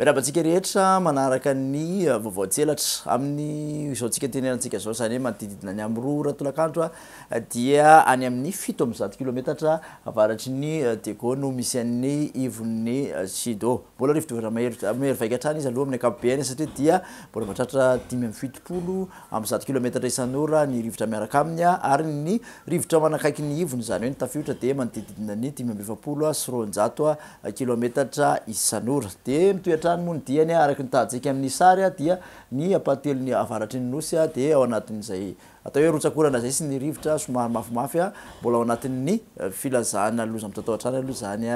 Miarahaba antsika rehetra manaraka ny vaovao tselatra. Amin'izao tsika tenenantsika izao, izany hoe manodididina ny amin'ny 2 ora tolakandro, dia any amin'ny 107 kilometatra avaratry ny Diego no misy an'ny ivon'ny Chido. Mbola rivodoza mahery mahery vaika hatrany izy aloha amin'ny ankapobeny satria dia mbola mahatratra 175 kilometatra isan'ora ny rivotra miaraka aminy, ary ny rivotra manakaiky ny ivony, izany hoe ny tafiotra, dia manodididina ny 245 kilometatra isan'ora. Dia mitohy hatrany moa ny diany araka ny tahajika amin'ny sary, dia ny ampahatelony avaratry ny nosy dia ao anatin'izay atao hoe rotsak'orana izay sy ny rivotra somary mafimafy. Mbola ao anatin'ny filazana loza mitatao hatrany aloha izany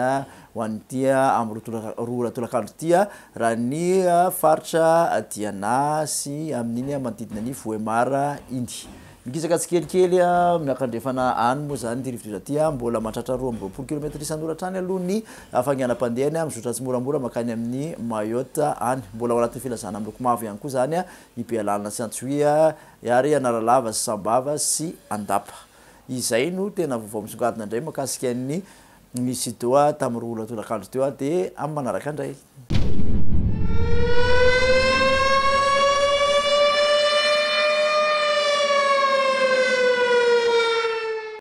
ho an'ity amin'ny 2 ora tolakandro ity raha ny faritra Diana sy amin'iny manodidina ny Vohemar iny. Mikisaka tsikelikely miakandrefana any moa izany ity rivodoza ity. Mbola mahatratra 22 kilometatra isan'ora hatrany aloha ny hafainganam-pandehany, mizotra tsimoramora mankany amin'ny Mayotte any. Mbola ao anatin'ny filazana miloko mavo ihany koa izany i Bealanana sy Antsohihy ary Analalava sy Sambava sy Andapa. Izay no tena vaovao misongadina indray mahakasika ny Chido tamin'ny 2 ora tolakandro teo, dia amin'ny manaraka indray.